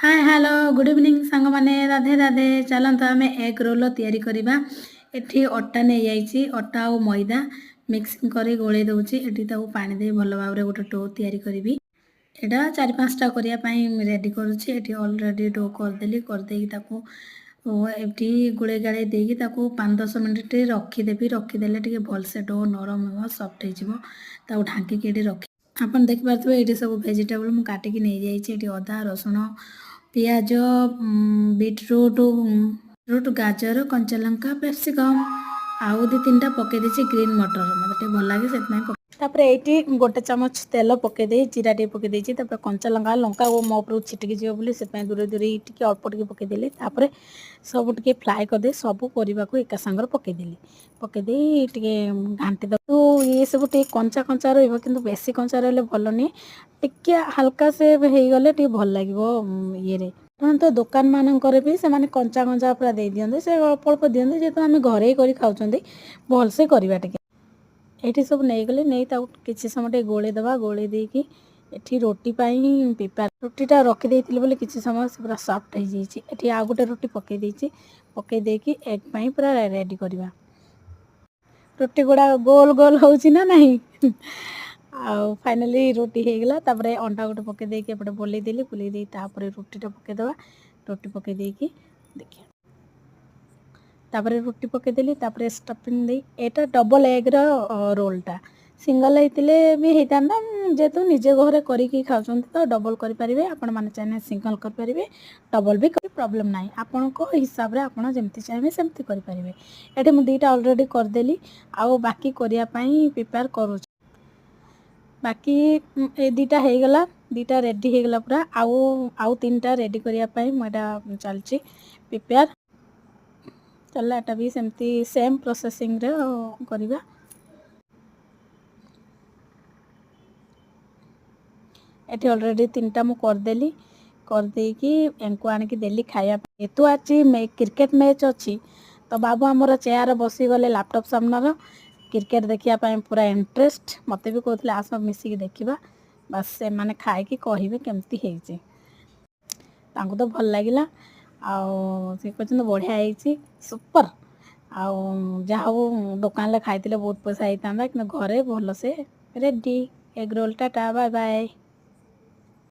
ହାଏ, hello, good evening ସାଙ୍ଗମାନେ, ରାଧେ ରାଧେ। ଚାଲନ୍ତୁ ଆମେ ଏଗ୍ ରୋଲ୍ ତିଆରି କରିବା। ଏଠି ଅଟା ନେଇଯାଇଛି, ଅଟା ଆଉ ମଇଦା ମିକ୍ସିଂ କରି ଗୋଳେଇ ଦେଉଛି। ଏଠି ତାକୁ ପାଣି ଦେଇ ଭଲ ଭାବରେ ଗୋଟେ do ତିଆରି କରିବି। ଏଇଟା 4-5ଟା କରିବା ପାଇଁ ରେଡ଼ି କରୁଛି। ଏଠି ଅଲରେଡ଼ି do କରିଦେଲି। କରିଦେଇକି ତାକୁ ଏଠି ଗୋଳେଇ ଗାଳେଇ ଦେଇକି ତାକୁ 5-10 ମିନିଟ୍ ରଖିଦେବି। ରଖିଦେଲେ ଟିକେ ଭଲସେ do ନରମ ହେବ, ସଫ୍ଟ ହେଇଯିବ। ତାକୁ ଢାଙ୍କିକି ଏଠି ରଖି ଆପଣ ଦେଖିପାରୁଥିବେ, ଏଇଠି ସବୁ ଭେଜିଟେବଲ୍ ମୁଁ କାଟିକି ନେଇଯାଇଛି। ଏଠି ଅଦା, ରସୁଣ, ପିଆଜ, ବିଟରୁଟ୍, ରୁଟ୍, ଗାଜର, କଞ୍ଚାଲଙ୍କା, କ୍ୟାପ୍ସିକମ୍ ଆଉ 2-3ଟା ପକାଇ ଦେଇଛି ଗ୍ରୀନ୍ ମଟର। ମୋତେ ଟିକେ ଭଲ ଲାଗେ, ସେଥିପାଇଁ। ତାପରେ ଏଇଠି ଗୋଟେ ଚାମଚ ତେଲ ପକାଇ ଦେଇ ଜିରା ଟିକେ ପକାଇ ଦେଇଛି। ତାପରେ କଞ୍ଚା ଲଙ୍କା, ଲଙ୍କା ମୋ ଉପରକୁ ଛିଟିକି ଯିବ ବୋଲି ସେଥିପାଇଁ ଦୂରେଇ ଦୂରେଇ ଟିକେ ଅଳ୍ପ ଟିକେ ପକାଇଦେଲି। ତାପରେ ସବୁ ଟିକେ ଫ୍ରାଏ କରିଦେଇ ସବୁ ପରିବାକୁ ଏକା ସାଙ୍ଗରେ ପକାଇଦେଲି। ପକାଇ ଦେଇ ଟିକେ ଘାଣ୍ଟି ଦେବୁ। ଇଏ ସବୁ ଟିକେ କଞ୍ଚା କଞ୍ଚା ରହିବ, କିନ୍ତୁ ବେଶୀ କଞ୍ଚା ରହିଲେ ଭଲ ନୁହେଁ। ଟିକେ ହାଲକା ସେ ହେଇଗଲେ ଟିକେ ଭଲ ଲାଗିବ ଇଏରେ। ତ ଦୋକାନ ମାନଙ୍କରେ ବି ସେମାନେ କଞ୍ଚା କଞ୍ଚା ପୁରା ଦେଇଦିଅନ୍ତି, ସେ ଅଳ୍ପ ଅଳ୍ପ ଦିଅନ୍ତି। ଯେହେତୁ ଆମେ ଘରେ କରି ଖାଉଛନ୍ତି, ଭଲସେ କରିବା ଟିକେ। ଏଇଠି ସବୁ ନେଇଗଲେ, ନେଇ ତାକୁ କିଛି ସମୟ ଟିକେ ଗୋଳେଇ ଦେବା। ଗୋଳେଇ ଦେଇକି ଏଠି ରୁଟି ପାଇଁ ପ୍ରିପେୟାର। ରୁଟିଟା ରଖିଦେଇଥିଲି ବୋଲି କିଛି ସମୟ ସେ ପୁରା ସଫ୍ଟ ହେଇଯାଇଛି। ଏଠି ଆଉ ଗୋଟେ ରୁଟି ପକାଇ ଦେଇଛି। ପକାଇ ଦେଇକି ଏଗ୍ ପାଇଁ ପୁରା ରେଡ଼ି କରିବା। ରୁଟି ଗୁଡ଼ା ଗୋଲ ଗୋଲ ହେଉଛି ନା ନାହିଁ? ଆଉ ଫାଇନାଲି ରୁଟି ହେଇଗଲା। ତାପରେ ଅଣ୍ଡା ଗୋଟେ ପକାଇ ଦେଇକି ଏପଟେ ବୁଲେଇ ଦେଲି। ବୁଲେଇ ଦେଇ ତାପରେ ରୁଟିଟା ପକାଇଦେବା। ରୁଟି ପକାଇ ଦେଇକି ଦେଖିବା। ତାପରେ ରୁଟି ପକାଇଦେଲି। ତାପରେ ଷ୍ଟଫିଂ ଦେଇ ଏଇଟା ଡବଲ୍ ଏଗ୍ର ରୋଲ୍ଟା। ସିଙ୍ଗଲ୍ ହେଇଥିଲେ ବି ହେଇଥାନ୍ତା। ଯେହେତୁ ନିଜେ ଘରେ କରିକି ଖାଉଛନ୍ତି, ତ ଡବଲ୍ କରିପାରିବେ। ଆପଣମାନେ ଚାହିଁଲେ ସିଙ୍ଗଲ୍ କରିପାରିବେ, ଡବଲ୍ ବି ପ୍ରୋବ୍ଲେମ୍ ନାହିଁ। ଆପଣଙ୍କ ହିସାବରେ ଆପଣ ଯେମିତି ଚାହିଁବେ ସେମିତି କରିପାରିବେ। ଏଠି ମୁଁ 2ଟା ଅଲରେଡ଼ି କରିଦେଲି, ଆଉ ବାକି କରିବା ପାଇଁ ପ୍ରିପେୟାର କରୁଛି। ବାକି ଏ 2ଟା ହେଇଗଲା, 2ଟା ରେଡ଼ି ହେଇଗଲା ପୁରା। ଆଉ 3ଟା ରେଡ଼ି କରିବା ପାଇଁ ମୁଁ ଏଇଟା ଚାଲିଛି ପ୍ରିପେୟାର ଚାଲିଲା। ଏଟା ବି ସେମିତି ସେମ୍ ପ୍ରୋସେସିଂରେ କରିବା। ଏଠି ଅଲରେଡ଼ି 3ଟା ମୁଁ କରିଦେଲି। କରିଦେଇକି ୟାଙ୍କୁ ଆଣିକି ଦେଲି ଖାଇବା ପାଇଁ। ଯେହେତୁ ଆଜି କ୍ରିକେଟ ମ୍ୟାଚ୍ ଅଛି, ତ ବାବୁ ଆମର ଚେୟାର ବସିଗଲେ ଲାପଟପ୍ ସାମ୍ନାର କ୍ରିକେଟ ଦେଖିବା ପାଇଁ ପୁରା ଇଣ୍ଟରେଷ୍ଟ। ମୋତେ ବି କହୁଥିଲେ, ଆସ ମିଶିକି ଦେଖିବା। ବାସ୍, ସେମାନେ ଖାଇକି କହିବେ କେମିତି ହେଇଛି। ତାଙ୍କୁ ତ ଭଲ ଲାଗିଲା ଆଉ ସେ କହୁଛନ୍ତି, ବଢ଼ିଆ ହେଇଛି, ସୁପର। ଆଉ ଯାହା ହଉ, ଦୋକାନରେ ଖାଇଥିଲେ ବହୁତ ପଇସା ହେଇଥାନ୍ତା, କିନ୍ତୁ ଘରେ ଭଲସେ ready egg roll. Tata, bye bye.